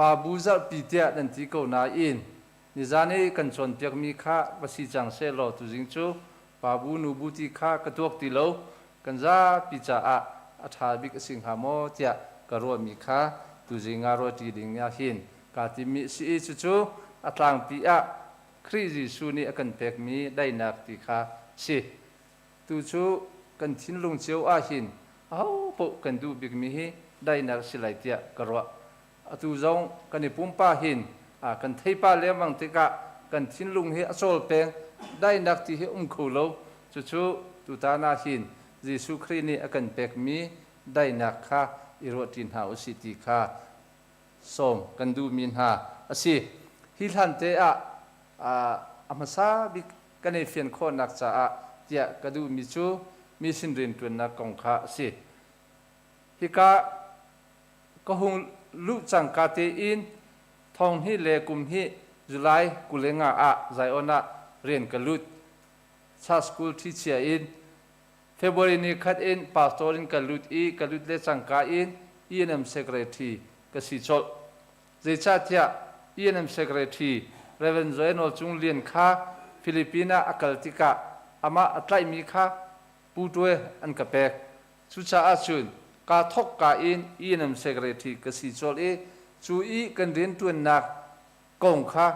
Pa bu zarhpi tiah nan ti ko nain nizan i kan cawnpiakmi kha va si cang sehlaw tuzing cu pa bu nu bu ti kha ka tuak ti lo, kan zapi caah a ṭha bik a si hnga maw tiah ka ruahmi kha tuzing ah ruahṭi ding ah hin kaa timmi a si i cucu a tlangpi ah Khrih Jesuh nih a kan pekmi daihnak ti kha a si. Tu cu kan thinlung cio ah hin ahopaoh kan duh bikmi hi daihnak a si lai tiah ka ruah. Atu zong kan i pumpa hin kan theipa lengmang tikah kan thinlung hi a cawl peng, daihnak ti hi um kho lo. Cucu tutan ah hin Jesuh Khrih nih a kan pekmi daihnak kha i ruahṭi hna usih ti kha sawm kan duhmi hna a si. Hi hlante ah a hmasa bik kan i fian khawhnak caah tiah ka duhmi cu mission rianṭuannak kong kha a si. Hika ka hung luh cangka tein thong hnih le kum hnih July 25 ah Zion ah rian ka lut. Church School ṭhichia in February ni khat in pastor in ka lut i ka lut le cangka in ENM secretary ka si colh. Zeicahtiah ENM secretary Rev. Joel Nawl Cung Lian kha Philippines ah a kal tikah amah a tlaihmi kha Pu Ṭue an ka pek. Cucaah cun kaa thawkka in ENM secretary ka si colh i cu i kan rianṭuannak kong kha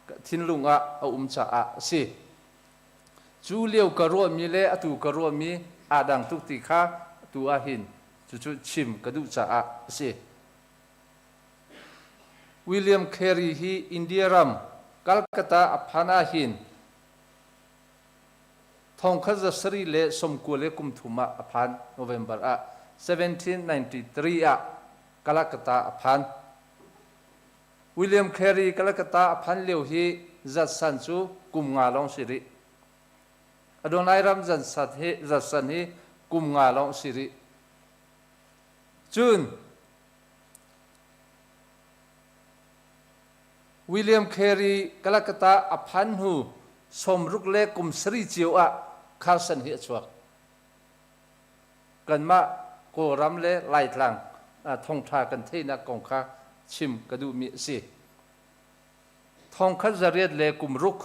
ka thinlung ah a um caah a si. Cu lio ka ruahmi le atu ka ruahmi aa dang tuk ti kha atu ahhin cucu chim ka duh caah a si. William Carey hi India ram Calcutta a phan ahhin Thongkhat zasarih le sawmkua le kum thum ah a phan. November ah 1793 ah Calcutta a phan. William Carey Calcutta a phan lio hi Judson cu kum nga lawng si rih. Adonairam Judson hi kum nga lawng si rih. Cun William Carey Calcutta a phan hnu sawmruk le kum sarih cio ah Carson hi a chuak. Kanmah Kawlram le Laitlang thongṭha kan theihnak kong kha chim ka duhmi a si. Thongkhat zariat le kum ruk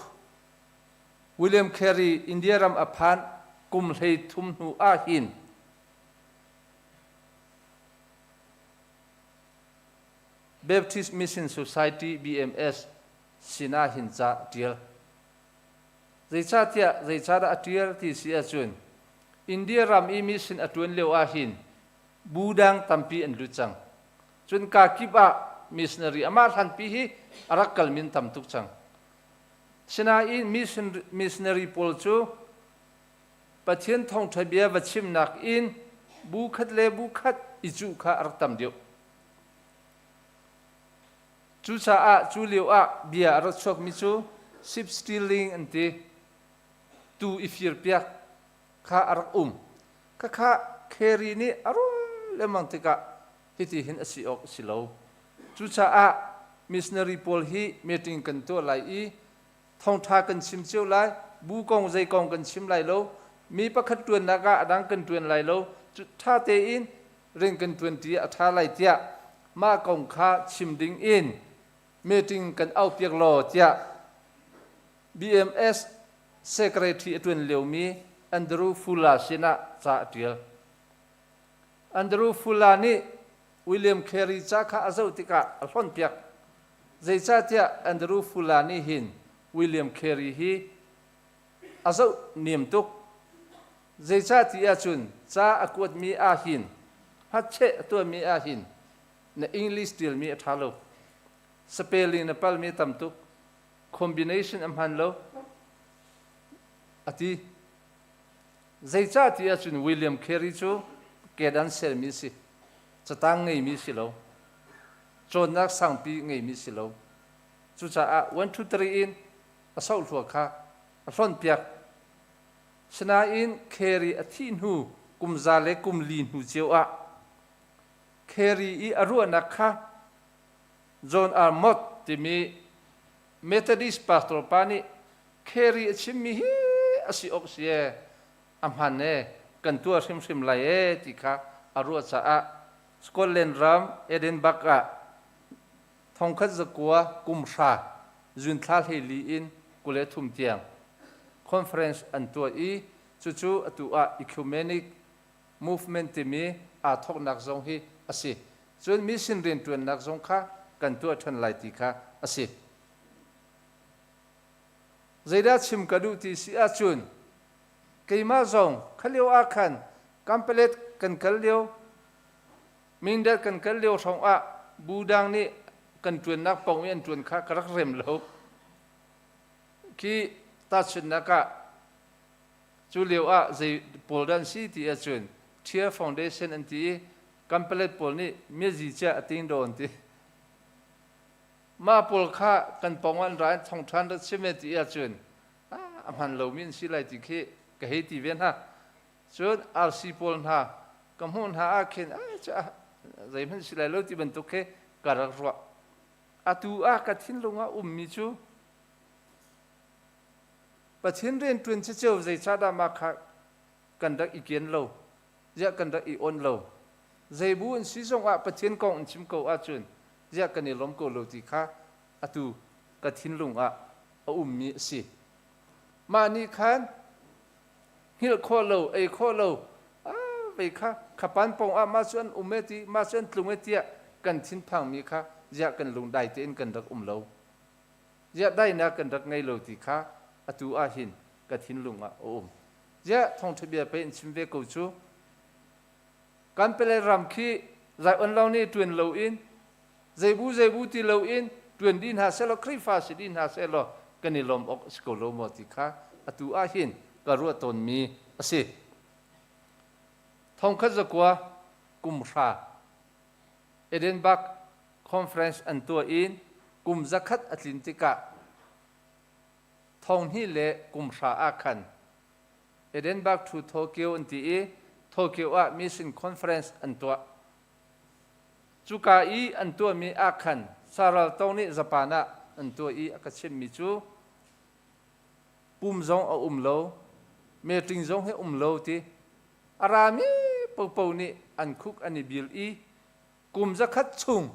William Carey India ram a phan kum 13 hnu ah hin Baptist Mission Society BMS sinah hin ca a ṭial. Zeicahtiah zeicahdah a ṭial ti si ahcun India ram i mission a ṭuan lio ah hin bu dang tampi an lut cang. Cun kaa kip ah missionary amah hlanpi hi a rak kalmi an tam tuk cang. Sinain missionary pawl cu Pathian thawngṭha bia va chimnak in bu khat le bu khat i cuh kha a rak tam deuh. Cucaah cu lio ah bia a rak chuakmi cu ship stealing an ti. Tu i firpiak kha a rak um. Khakha Carey nih a ruah lengmang tikah hiti hin a si awk a si lo. Cucaah missionary pawl hi meeting kan tuah lai i thawngṭha kan chim cio lai, bu kong zei kong kan chim lai lo, mi pakhat ṭuannak ah a dang kan ṭuan lai lo, cu ṭha tein rian kan ṭuanṭi a ṭha lai tiah mah kong kha chim ding in meeting kan auhpiak law tiah BMS secretary a ṭuan liomi Andrew Fuller sinah ca a ṭial. Andrew Fuller nih William Carey ca kha a zoh tikah a hlonhpiak. Zeicahtiah Andrew Fuller nih hin William Carey hi a zoh niam tuk. Zeicah ti ahcun ca a kuatmi ahhin hngatcheh a tuahmi ahhin na English ṭialmi a ṭha lo. Spelling na palmi a tam tuk. Combination a hman lo. A ti. Zeicah ti ahcun William Carey cu kedan sermi a si. Catang ngeimi si lo. Cawnnak sangpi ngeimi si lo. Cucaah 1, 2, 3 in a sohhlua kha a hlonhpiak. Sinain Carey a thih hnu kum za le kum li hnu cio ah Carey i a ruahnak kha John R. Mott timi Methodist pastor pa nih Carey a chimmi hi a si awk si ee, a hman ee, kan tuah hrimhrim lai ee ti kha a ruah caah Scotland ram Edinburgh ah Thongkhat zakua kum hra June thla 14 in 23 tiang conference an tuah i cucu atu ah ecumenic movement timi aa thawknak zong hi a si. Cun mission rianṭuannak zong kha kan tuah ṭhan lai ti kha a si. Zeidah chim ka duh ti si ahcun keimah zong kha lio ah khan Kampalet kan kal lio, Mindat kan kal lio hrawng ah bu dang nih kan ṭuannak pong i an ṭuan kha ka rak rem lo. Khi tahchunhnak ah cu lio ah zei pawl dah an si ti ahcun Tear Foundation an ti i Kampalet pawl nih miazi cia a ting daw an ti. Mah pawl kha kan pong ah an ra in thawngṭha an rak chim e ti ahcun a hman lomi an si lai ti khi ka hei ti ve hna. Cun RC pawl hna ka hmuh hna ah khin zeihmanh si lai lo ti bantuk khi ka rak ruah. Atu ah ka thinlung ah ummi cu Pathian rianṭuan ceceo zeicahdah mah kha kan rak i kian lo, ziah kan rak i on lo. Zeibu an si zongah Pathian kong an chim ko ahcun ziah kan i lawm ko lo ti kha atu ka thinlung ah a ummi a si. Mah nih khan hngilh khawh lo, ei khawh lo, vei kha khapan pawng ah mah cu an um e ti, mah cu an tlung e tiah kan thinphangmi kha ziah kan lung dai tein kan rak um lo. Ziah dainak kan rak ngei lo ti kha atu ah hin ka thinlung ah a um. Ziah thawngṭha bia pei an chim ve ko cu. Kan pele ram khi Zion lo nih ṭuan loin zeibu zeibu ti loin ṭuan dih hna sehlaw Khrihfa si dih hna sehlaw kan i lawm awk a si ko lo maw ti kha atu ah hin ka ruah tawnmi a si. 1900 kum hra Edinburgh Conference an tuah in kum 100 a tlin tikah 2010 ah khan Edinburgh to Tokyo an ti i Tokyo ah Mission Conference an tuah. Cuka i an tuahmi ah khan Saral Tong nih Japan ah an tuah i a ka chimhmi cu pum zong a um lo, meṭing zong hi um lo ti. A rami popo nih an khuk an i bil i kum 100 chung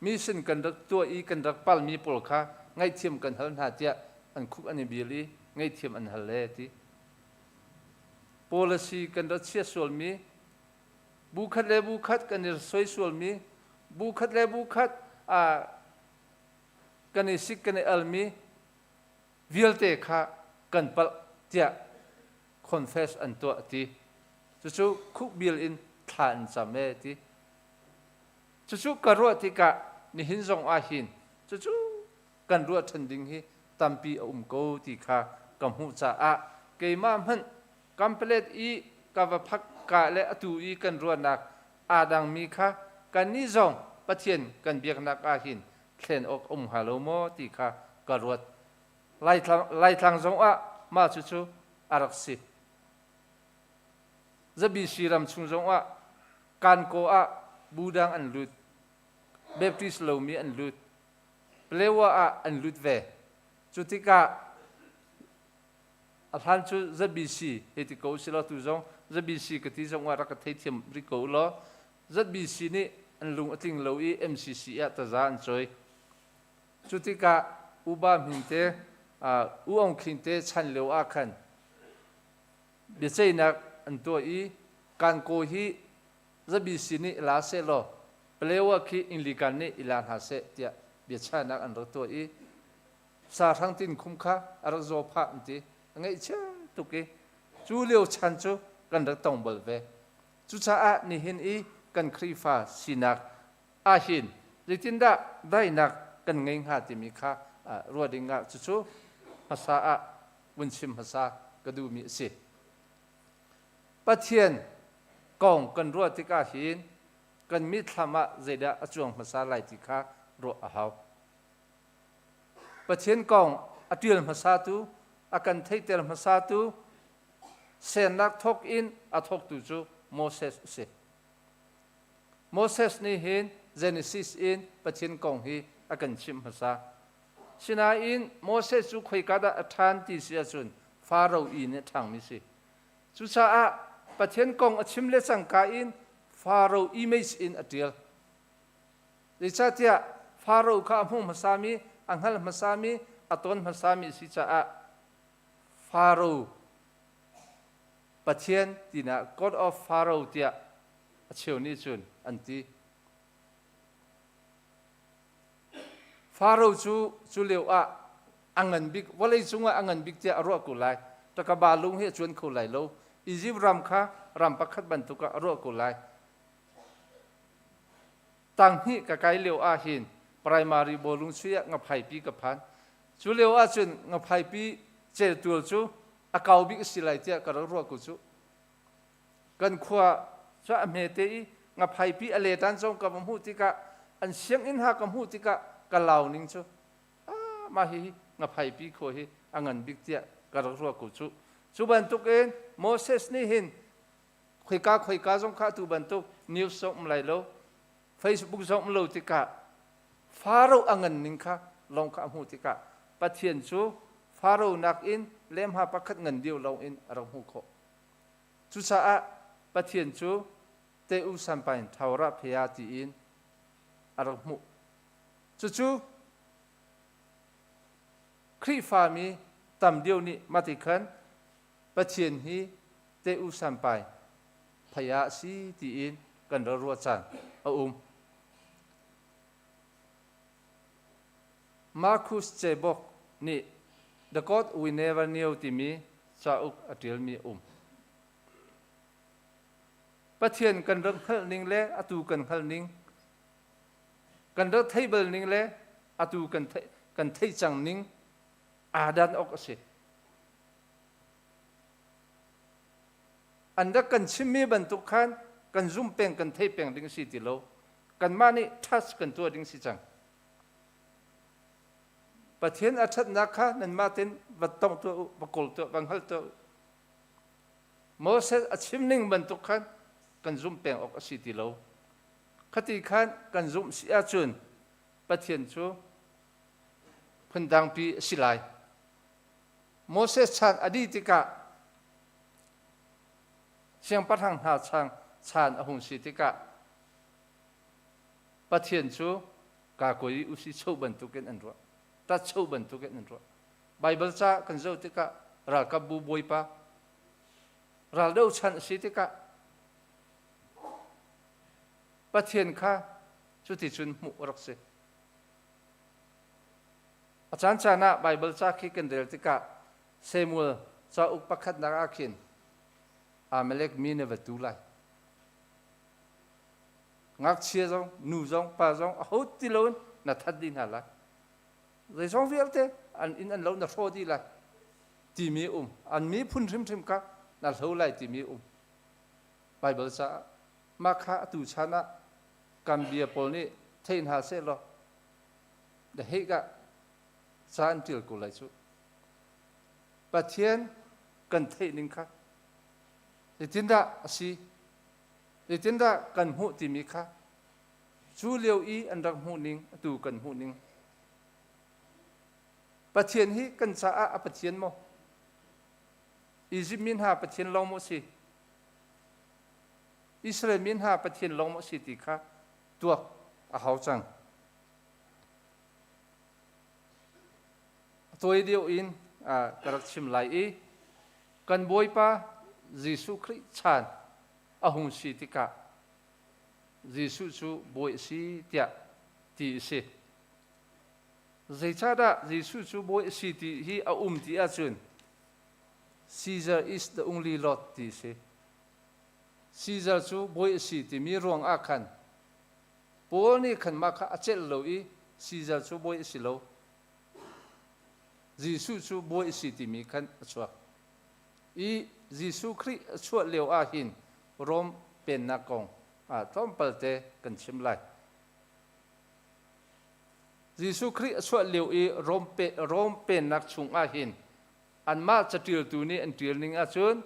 mission kan rak tuah i kan rak palmi pawl kha ngaihthiam kan hal hna tiah an khuk an i bil i ngaihthiam an hal le ti. Policy kan rak chia sualmi bu khat le bu khat kan i soi sualmi bu khat le bu khat kan i sik kan i almi vialte kha kan palh tiah confess an tuah ti. Cucu khukbil in thla an cam e ti. Cucu ka ruah tikah nihin zong ah hin cucu kan ruah ṭhan ding hi tampi a um ko ti kha ka hmuh caah keimah hmanh Kampalet i ka va phak ka le atu i kan ruahnak aa dangmi kha kannih zong Pathian kan biaknak ah hin thlen awk um hnga lo maw ti kha ka ruat. Laitlang, Laitlang zong ah mah cucu a rak si. Zabisi ram chung zong ah Kankaw ah bu dang an lut. Baptist lomi an lut. Palewa ah an lut ve. Cu tikah a hlan cu ZBC hei ti ko usih law tu zong ZBC ka ti zong ah rak ka theithiam rih ko u law ZBC nih an lung a tling lo i MCC ah taza an cawi. Cu tikah U Ba Hmin te U Aung Khin te chan lio ah khan biaceihnak an tuah i Kankaw hi ZBC nih i la seh law Palewa khi Inglikan nih i la hna seh tiah biachahnak an rak tuah i sahrang tinkhum kha a rak zaw phah an ti. A ngaihchia tuk i cu lio chan cu kan rak tong bal ve. Cucaah nihin i kan Khrihfa sinak ahhin zeitindah daihnak kan ngei hnga timi kha ruah ding ah cucu hmasa ah vun chim hmasa ka duhmi a si. Pathian kong kan ruah tikah hin kan mitthlam ah zeidah a cuang hmasa lai ti kha ruah a hau. Pathian kong a ṭial hmasatu, a kan theihter hmasatu, sernak thawk in a thawktu cu Moses a si. Moses nih hin Genesis in Pathian kong hi a kan chimh hmasa. Sinain Moses cu khoika dah a ṭhan ti si ahcun Faro inn i a ṭhangmi si. Cucaah Pathian kong a chim le cangka in Faro image in a ṭial. Zeicahtiah Faro kha a hmu hmasami, a hngal hmasami, a ton hmasami si caah Faro Pathian tinak God of Pharaoh tiah a cheu nih cun an ti. Faro cu cu lio ah a ngan bik vawlei cungah a ngan bik tiah a ruah ko lai. Takaba lung hi a cuan kho lai lo. Izipt ram kha ram pakhat bantuk ah a ruah ko lai. Tanghnih ka kai lio ah hin primary bawlung chuih ah ngaphaipi ka phan. Cu lio ah cun ngaphaipi celtual cu a kau bik a si lai tiah ka rak ruah ko cu. Kan khua cu a hmete i ngaphaipi a letan zong ka va hmuh tikah an sianginn ha ka hmuh tikah ka lau ning cu ah mah hi ngaphaipi khua hi a ngan bik tiah ka rak ruah ko cu. Cu bantukin Moses nih hin khoika khoika zong kha atu bantuk news zong um lai lo Facebook zong um lo tikah Faro a ngan ning kha lawng kha a hmuh tikah Pathian cu Faro nakin lemha pakhat ngan deuh lawng in a rak hmuh khawh. Cucaah Pathian cu te u sanpain thawra phea tiin a rak hmuh. Cucu Khrihfami tam deuh nih mati khan Pathian hi te u sanpai phaya a si tiin kan rak ruah caan a um. Marcus Cebok nih The God We Never Knew timi cauk a ṭialmi a um. Pathian kan rak hngalh ning le atu kan hngalh ning, kan rak theih bal ning le atu kan theih, kan theih cang ning aa dan awk a si. An rak kan chimmi bantuk khan kan zum peng kan thei peng ding si ti lo. Kanmah nih trust kan tuah ding si cang. Pathian a ṭhatnak kha nanmah ten va tongh tuah u, va kawl tuah, va hngal tuah u. Moses a chim ning bantuk khan kan zumh peng awk a si ti lo. Khati khan kan zumh si ahcun Pathian cu phundangpi a si lai. Moses chan a dih tikah siangpahrang hna chan chan a hung si tikah Pathian cu kakoi usi cho bantukin an ruah tat cho bantukin an ruah Baibal ca kan zoh tikah ralkap bu bawipa raldo chan a si tikah Pathian kha cuticun hmuh a rak si. A caancaan ah Baibal ca khi kan rel tikah Samuel cauk pakhatnak ah khin Amalek mi na va tu lai. Ngakchia zong, nu zong, pa zong aho ti loin na that dih hna lai. Zeizong vialte an inn an lo na hrawh dih lai timi um. An miphun hrimhrim kha na hlo lai timi um. Baibal caah mah kha atu chan ah kan bia pawl nih thei hna seh law the Hague ah ca an ṭial ko lai cu. Pathian kan theih ning kha zeitindah a si, zeitindah kan hmuh timi kha cu lio i an rak hmuh ning atu kan hmuh ning Pathian hi kan caah a Pathian maw? Izipt mi hna Pathian lawng maw si? Israel mi hna Pathian lawng maw si ti kha tuak a hau cang. A tawi deuh in ka rak chim lai i kan Bawipa Jesuh Khrih chan a hung si tikah Jesuh cu bawi a si tiah ti a si. Zeicahdah Jesuh cu bawi a si ti hi a um ti ahcun Caesar is the only Lord ti a si. Caesar cu bawi a si timi ruang ah khan Paul nih khan mah kha a celh lo i Caesar cu bawi a si lo. Jesuh cu bawi a si timi khan a chuak. I Jesuh Khrih a chuah lio ah hin Rom pennak kong ah tlawmpalte kan chim lai. Jesuh Khrih a chuah lio i Rom, pe, Rom pennak chung ah hin anmah caṭialtu nih an ṭial ning ahcun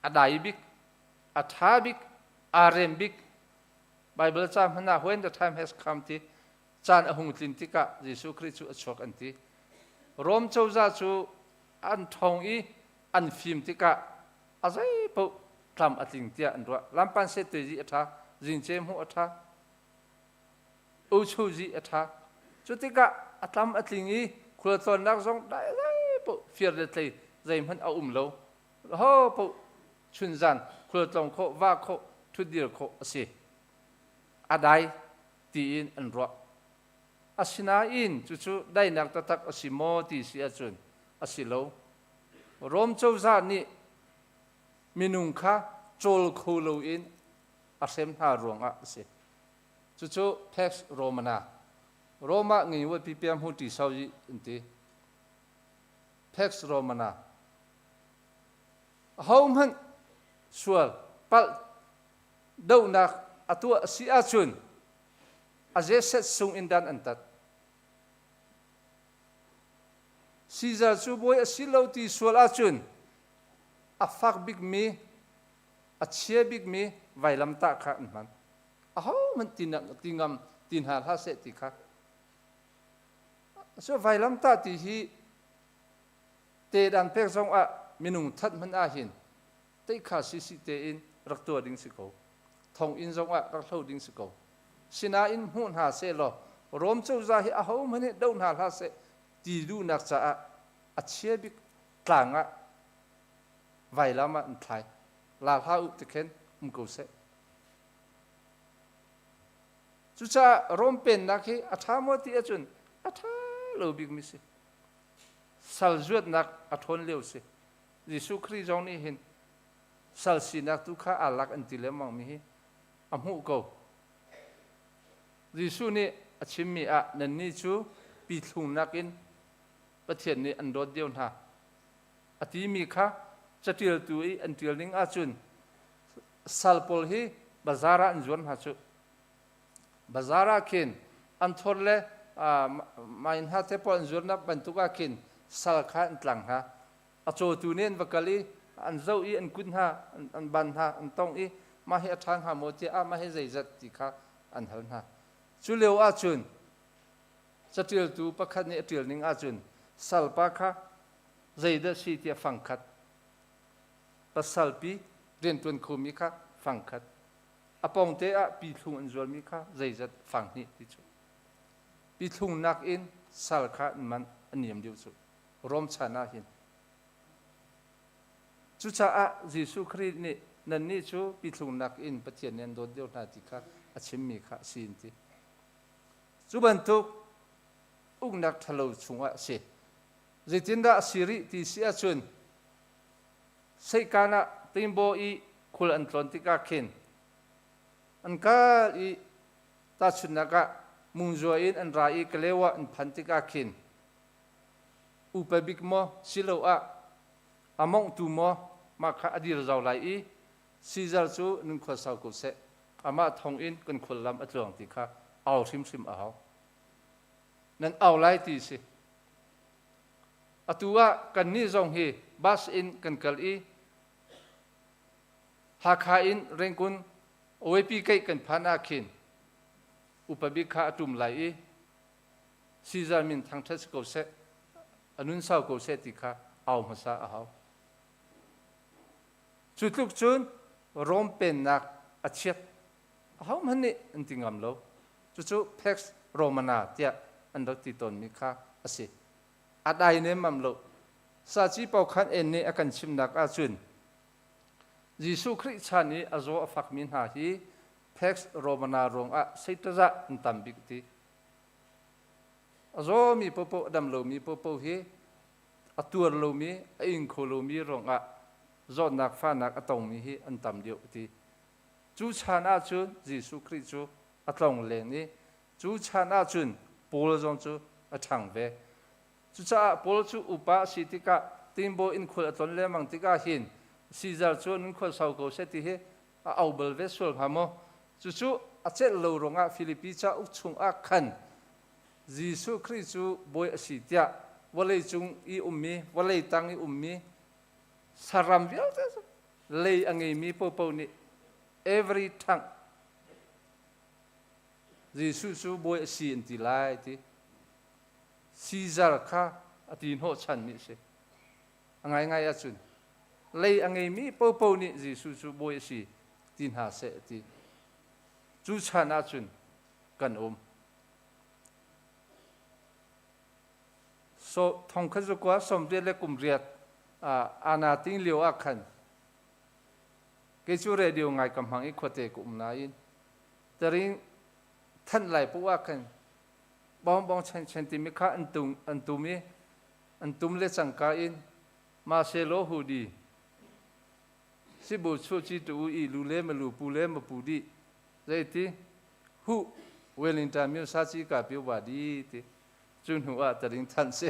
a dai bik, a ṭha bik, aa rem bik Baibal ca hmanh ah when the time has come ti caan a hung tlin tikah Jesuh Khrih cu a chuak an ti. Rom cozah cu an ṭhawng i an fim tikah a zei paoh tlam a tling tiah an ruah. Lampan se tuizi a ṭha, zingce hmuh a ṭha. Uchuzi a ṭha. Cu tikah a tlam a tling i khualtlawnnak zong dai paoh fir le tlei zeihmanh a um lo. Ho paoh chunzan khualtlawng khawh, va khawh, ṭhutdir khawh a si. A dai tiin an ruah. Asinain cucu dainak taktak a si maw ti si ahcun a si lo. Rom cozah nih minung kha cawl kho loin a hrem hna ruangah a si. Cucu Pax Romana, Roma ngi wa pi pia hmu ti sau yi an ti. Pax Romana. Ahohmanh sual palh dohnak a tuah a si ahcun a zeset sung in dan an tat. Caesar cu bawi a si lo ti sual ahcun a fak bikmi a chia bikmi vailamtah kha an hman. Ahohmanh ti ngam ti hna hlah seh ti kha. Cu vailamtah ti hi te dan pek zong ah minung that hmanh ah hin teikha sisi tein rak tuah ding si ko. Thonginn zong ah rak hlo ding si ko. Sinain hmuh hna seh law Rom cozah hi ahohmanh nih doh hna hlah seh ti duhnak caah a chia bik tlang ah vailam ah an thlai. La hlah u tikhin um ko seh. Cucaah Rom pennak hi a ṭha maw ti ahcun a ṭha lo bikmi si. Sal zuatnak a ṭhawn lio si. Jesuh Khrih zong nih hin sal sinak tu kha aa lak an ti lengmang mi hi a hmuh ko. Jesuh nih a chimmi ah nannih cu pithlung nakin Pathian nih an dawt deuh hna a timi kha caṭialtu i an ṭial ning ahcun sal pawl hi bazaar ah an zuar hna cu. Bazaar ah khin an thor le mai hna te pawl an zuarnak bantuk ah khin sal kha an tlang hna. A cawtu nih an va kal i an zoh i an kut hna, an ban hna, an tongh i mah hi a ṭha hnga maw tiah ah mah hi zeizat ti kha an hal hna. Cu lio ahcun caṭialtu pakhat nih a ṭial ning ahcun salpa kha zeidah si tiah fangkhat, pasalpi rianṭuan khomi kha fangkhat, a pawngte ah pithlung an zualmi kha zeizat fanghnih ti cu. Pithlung nakin sal kha an man a niam deuh cu. Rom chan ah hin. Cucaah Jesuh Khrih nih nannih cu pithlung nakin Pathian nih an dawt deuh hna ti kha a chimmi kha a si an ti. Cu bantuk uknak ṭhalo chungah a si. Zeitindah a si rih ti si ahcun Seikan ah Tingbaw i khul an tlawn tikah khin an kal i tahchunhnak ah Mungzua in an ra i Kalewa an phan tikah khin upa bik maw siloah a monghtu maw mah kha a dir zau lai i Caesar cu nunkhua sau ko seh amah thong in kan khuallam a tluang ti kha au hrimhrim a hau. Nan au lai ti si. Atu ah kannih zong hi bus in kan kal i Hakha in Rangoon OAP keih kan phan ah khin upa bik kha a ṭum lai i Caesar min thangṭhat si ko seh, a nun sau ko seh ti kha au hmasa a hau. Cu tluk cun Rom pennak a chiat ahohmanh nih an ti ngam lo. Cucu Pax Romana tiah an rak ti tawnmi kha a si. A dai nemmam lo. Saci Paukhan En nih a kan chimnak ahcun Jesuh Khrih chan i a zaw a fakmi hna hi Pax Romana ruangah seitazah an tam bik ti. A zawmi popo a dam lomi popo hi a tuar lomi, a ing kho lomi ruangah zawtnak fahnak a tongmi hi an tam deuh ti. Cu chan ahcun Jesuh Khrih cu a tlong len i cu chan ahcun Paul zong cu a ṭhang ve. Cucaah Paul cu upa a si tikah tingbaw in khual a tlon lengmang tikah hin Caesar cu nun khual sau ko seh ti hi a au bal ve sual hnga maw? Cucu a celh lo ruangah Filipi cauk chungah khan Jesuh Khrih cu bawi a si tiah vawlei cung i ummi, vawlei tang i ummi saram vialte lei a ngeimi popo nih every tongue Jesuh cu bawi a si an ti lai ti Caesar kha a ti hnawhchanmi a si. A ngaingai ahcun lei a ngeimi popo nih Jesuh cu bawi a si ti hna seh a ti. Cu chan ahcun kan um. So thongkhat zakua 80 le kum riat ana ting lio ah khan kei cu radio ngai ka hmang i khuate ka um nain taring thanh lai pu ah khan bong bong chen chen timi kha an tum an tum i an tum le cangka in ma se lo hu di sibu chu chi tu i lu le ma lu pu le ma pu di zeiti hu Wellington myo sa chi ka pio ba di ti cu hnu ah taring than si.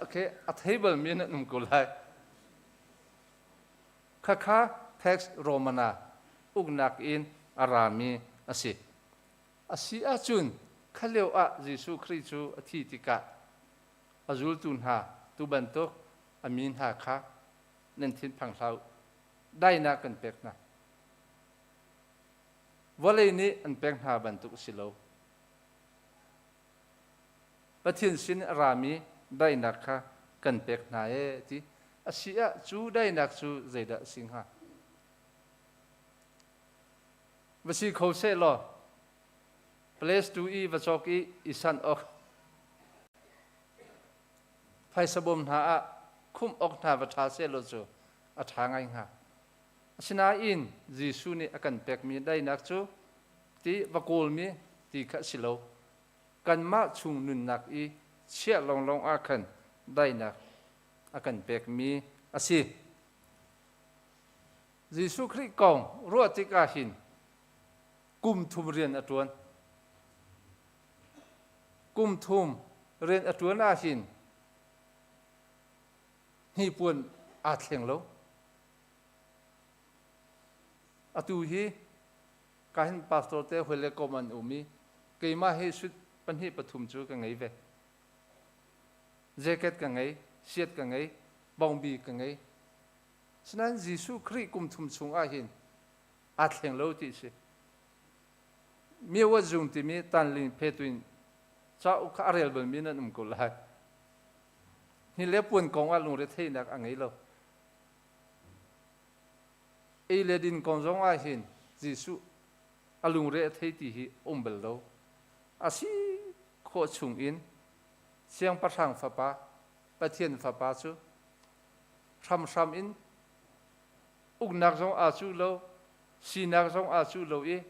Okay, a thei bal mi nan um ko lai. Khakha Pax Romana uknak in a rami a si. A si ahcun kha lio ah Jesuh Khrih cu a thi tikah a zultu hna tu bantuk a mi hna kha nan thinphang hlah u. Dainak kan pek hna. Vawlei nih an pek hna bantuk a si lo. Pathian sin a rami daihnak kha kan pek hna ee ti. A si ah cu daihnak cu zeidah a si hnga? Va si kho seh law place tu i va cawk i i sanh awk phaisa bawm hna ah khumh awk hna va ṭha seh law cu a ṭha ngai hnga. Asinain Jesuh nih a kan pekmi daihnak cu ti va kawlmi ti kha a si lo. Kanmah chung nunnak i chiah lawnglawng ah khan daihnak a kan pekmi a si. Jesuh Khrih kong ruah tikah hin kum thum rian a ṭuan. Kum thum rian a ṭuan ah hin hnipuan aa thleng lo. Atu hi ka hin pastor te hoi le kom an um i keimah hi sut pahnih pathum cu ka ngei ve. Jacket ka ngei, siat ka ngei, bongbi ka ngei. Sinain Jesuh Khrih kum thum chung ah hin aa thleng lo ti si. Miawat zung timi tanling phetuin cauk kha a rel balmi nan um ko lai. Hi le puan kong ah lungre theihnak a ngei lo. Ei le din kong zong ah hin Jesuh a lungre a thei ti hi um bal lo. A si khawh chung in Siangpahrang fapa, Pathian fapa cu hramhram in uknak zong aa cuh lo, sinak zong aa cuh lo i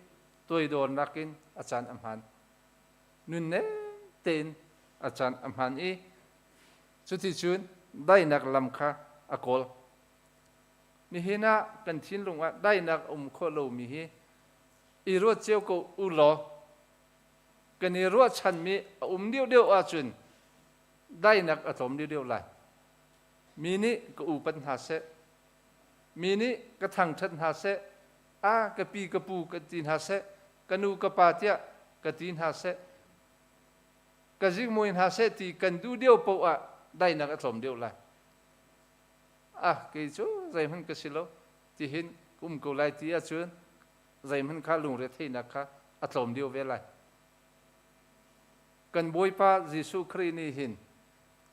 toidornak in a caan a hman. Nunnem tein a caan a hman i cuticun daihnak lam kha a kawl. Nihin ah kan thinlung ah daihnak a um khawh lomi hi i ruat cio ko u law kan i ruahchanmi a um deuhdeuh ahcun daihnak a tlawm deuhdeuh lai. Mi nih ka upat hna seh, mi nih ka thangṭhat hna seh, a ka pi ka pu ka ti hna seh, ka nu ka pa tiah ka ti hna seh, ka zikmui hna seh ti kan duh deuh paoh ah daihnak a tlawm deuh lai. Ah, kei cu zeihmanh ka si lo, tihin ka um ko lai ti ahcun zeihmanh kha lungre theihnak kha a tlawm deuh ve lai. Kan Bawipa Jesuh Khrih nih hin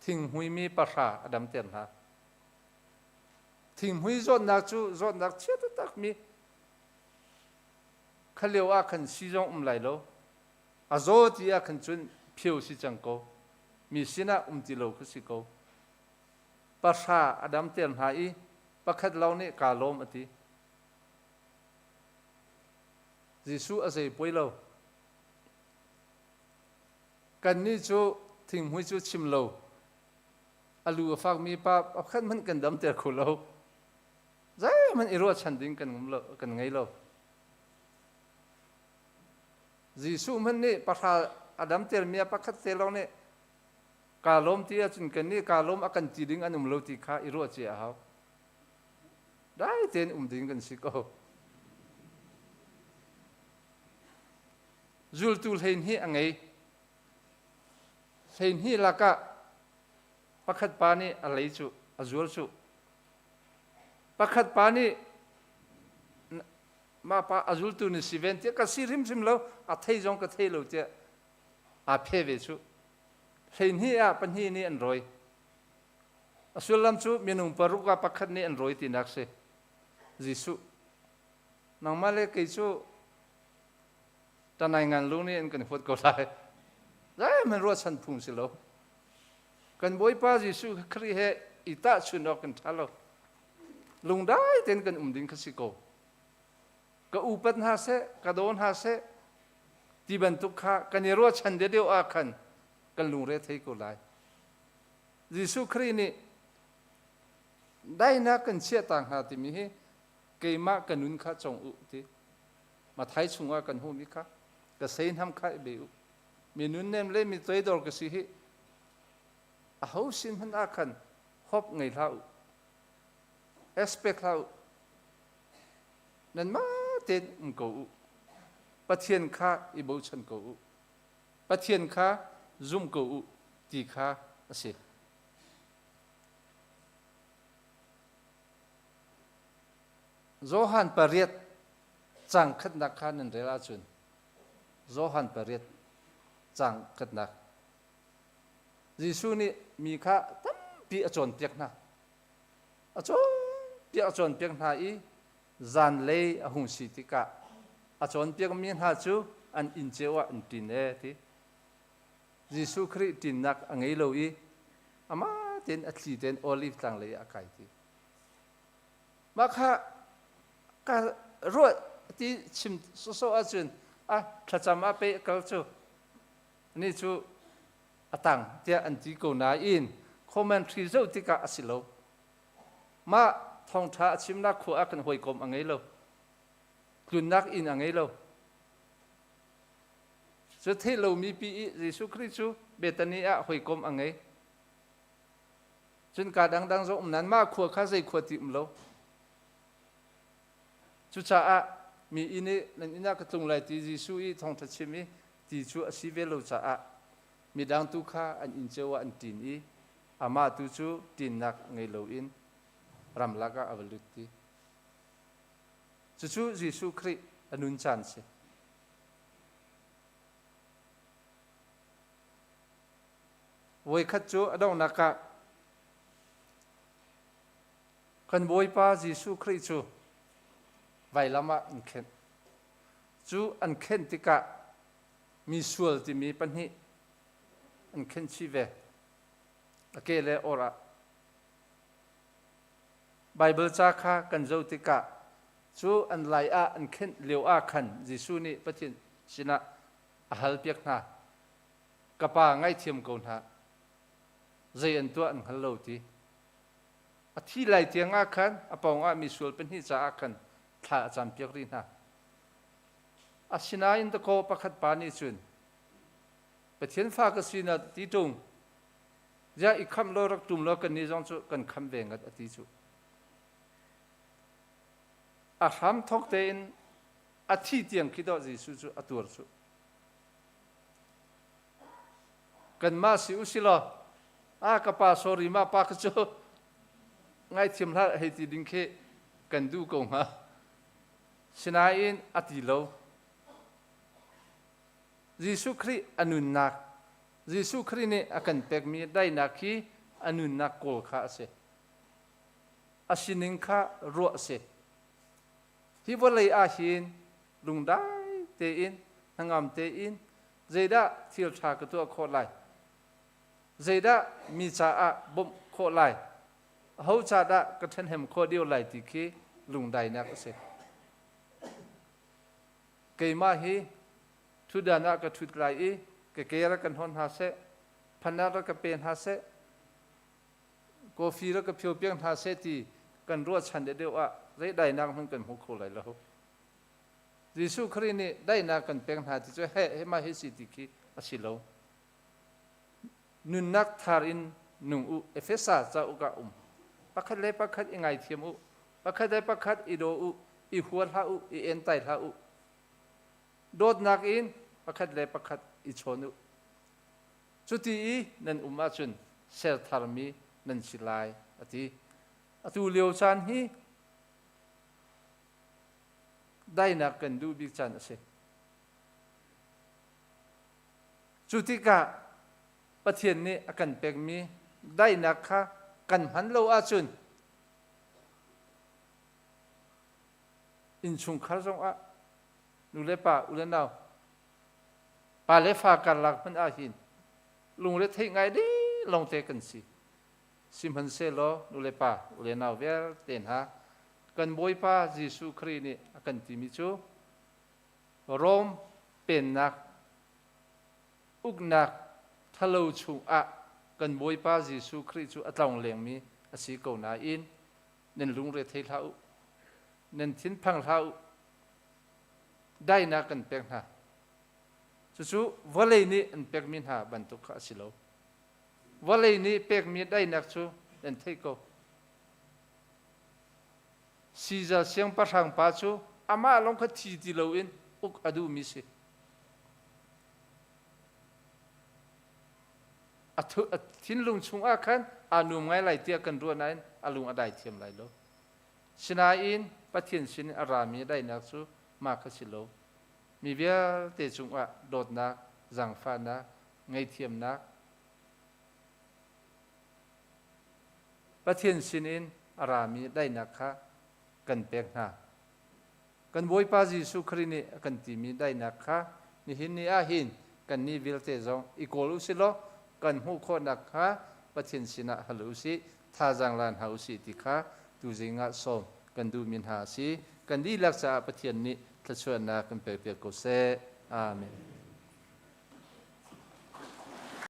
thinghmuimi pahra a damter hna. Thinghmui zawtnak cu zawtnak chia taktakmi kha lio ah khan si zong um lai lo. A zaw ti ah khan cun phio si cang ko. Mi sinah um ti lo kha si ko. Pahra a damter hna i pakhat lawng nih kaa lawm a ti. Jesuh a zei poi lo. Kannih cu thinghmui cu chim lo, a lu a fakmi pa pakhat hmanh kan damter kho lo. Zeihmanh i ruahchan ding kan um lo, kan ngei lo. Jesuh hmanh nih pahra a damtermi a pakhat te lawng nih kaa lawm ti ahcun kannih kaa lawm a kan ti ding an um lo ti kha i ruah cia a hau. Dai tein um ding kan si ko. Zultu 12 a ngei. 12 lakah pakhat pa nih a lei cu a zual cu. Pakhat pa nih mah pa a zultu ni si ven tiah ka si hrimhrim lo a thei zong ka thei lo tiah aa phe ve cu. 12 ah pahnih nih an rawi. A sullam cu minung paruk ah pakhat nih an rawi tinak si. Jesuh nangmah le kei cu tanai ngan lu nih an kan huat ko lai. Zeihmanh ruahchan phung si lo. Kan Bawipa Jesuh Khrih he i tahchunh awk kan ṭha lo. Lungdai tein kan um ding kha si ko. Ka upat hna seh, ka daw hna seh, ti bantuk kha kan i ruahchan deuhdeuh ah khan kan lungre thei ko lai. Jesuh Khrih nih daihnak kan chiahta hnga timi hi keimah ka nun kha cong u ti. Mathai chungah kan hmuhmi kha ka seihnam kha i be u. Mi nunnem le mi toidor ka si hi aho sin hmanh ah khan hop ngei hlah u. Expect hlah u. Nanmah tein um ko u. Pathian kha i bochan ko u. Pathian kha zum ko u ti kha a si. Johan pariat cang khatnak kha nan rel ahcun Johan pariat cang khatnak Jesuh nih mi kha tampi a cawnpiak hna. A cawnpiak a cawnpiak hna i zanlei a hung si tikah a cawnpiakmi hna cu an inn cio ah an ṭin ee ti. Jesuh Khrih ṭinnak a ngei lo i amah tein a thli tein Olive tlang lei ah a kai ti. Mah kha ka ruah ti chim sawsawh ahcun a thlacam ah pei a kal cu ni cu a tang tiah an ti ko nain commentary zoh tikah a si lo. Mah thawngṭha a chimnak khua ah kan hawikom a ngei lo. Tlunnak inn a ngei lo. Cu theih lomi pi i Jesuh Khrih cu Bethany ah hawikom a ngei. Cun ka dangdang zong um nain mah khua kha zei khua ti um lo. Cucaah mi inn i nan inn ah ka tlung lai ti Jesuh i thawngṭha chim i ti cu a si ve lo caah midang tu kha an inn cio ah an ṭin i amah tu cu ṭinnak ngei loin ramlak ah a va lut ti. Cucu Jesuh Khrih a nun caan si. Voikhat cu a donghnak ah kan Bawipa Jesuh Khrih cu vailam ah an khenh. Cu an khenh tikah mi sual timi pahnih an khenh chih ve. A ke le or ah. Baibal ca kha kan zoh tikah cu an lai ah an khenh lio ah khan Jesuh nih Pathian sinah a halpiak hna. Ka pa ngaithiam ko hna. Zei an tuah an hngal lo ti. A thi lai tiang ah khan a pawngah mi sual pahnih caah khan thla a campiak rih hna. Asinain dakaw pakhat pa nih cun Pathian fa ka si na ti ṭung. Ziah i khamh law rak ṭum law kannih zong cu kan khamh ve ngat a ti cu. A hram thawk tein a thi tiang khi dawh Jesuh cu a tuar cu. Kanmah si u si law a ka pa sorry mah pa kha cu ngaithiam hlah hei ti ding khi kan duh ko hnga. Sinain a ti lo. Jesuh Khrih a nunnak Jesuh Khrih nih a kan pekmi daihnak hi a nunnak kawl kha a si. A sining kha ruah a si. Hi vawlei ah hin lungdai tein hnangam tein zeidah thil ṭha ka tuah khawh lai? Zeidah mi caah bawmh khawh lai? Aho ca dah ka ṭhenhem khawh deuh lai ti khi lungdainak a si. Keimah hi ṭhutdan ah ka ṭhut lai i ka ke rak kan hawn hna seh, phanah rak ka pe hna seh, coffee rak ka phio piak hna seh ti kan ruahchan deuh ah zei dainak hmanh kan hmu kho lai lo. Jesuh Khrih nih daihnak kan pek hna ti cu he he mah hi si ti khi a si lo. Nunnak thar in nung u Efesa cauk ah um. Pakhat le pakhat i ngaithiam u. Pakhat le pakhat i daw u, i hua hlah u, i entai hlah u. Dawtnak in pakhat le pakhat i chawn u. Cuti i nan um ahcun ser tharmi nan si lai, a ti. Atu lio caan hi dainak kan duh bik caan a si. Cu tikah Pathian nih a kan pekmi daihnak kha kan hman lo ahcun innchungkhar zongah nu le pa u le nau pa le fa karlak hmanh ah hin Lungre theih ngai dih lawngte kan si. Sihmanhsehlaw nu le pa, u le nau vialte hna, kan Bawipa Jesuh Khrih nih a kan timi cu Rom pennak uknak ṭhalo chungah kan Bawipa Jesuh Khrih cu a tlong lengmi a si ko nain nan lungre thei hlah u, nan thinphang hlah u, dainak kan pek hna. Cucu vawlei nih an pekmi hna bantuk kha a si lo. Vawlei nih pekmi daihnak cu nan theih ko. Caesar siangpahrang pa cu amah lawng kha thi ti loin uk a duhmi si. A thinlung chungah khan aa nuam ngai lai tiah kan ruah nain a lung a dai thiam lai lo. Sinain Pathian sin a rami daihnak cu mah kha si lo. Mi vialte cungah dawtnak, zaangfahnak, ngaihthiamnak, Pathian sinin a rami daihnak kha kan pek hna. Kan Bawipa Jesuh Khrih nih a kan timi daihnak kha nihin ni ah hin kannih vialte zong i kawl u sih law kan hmuh khawh nakhnga Pathian sinah hal u sih, thazaang la hna u sih ti kha tuzing ah sawm kan duhmi hna a si. Kan dihlak caah Pathian nih thluachuahnak kan pekpiak ko seh. Amen.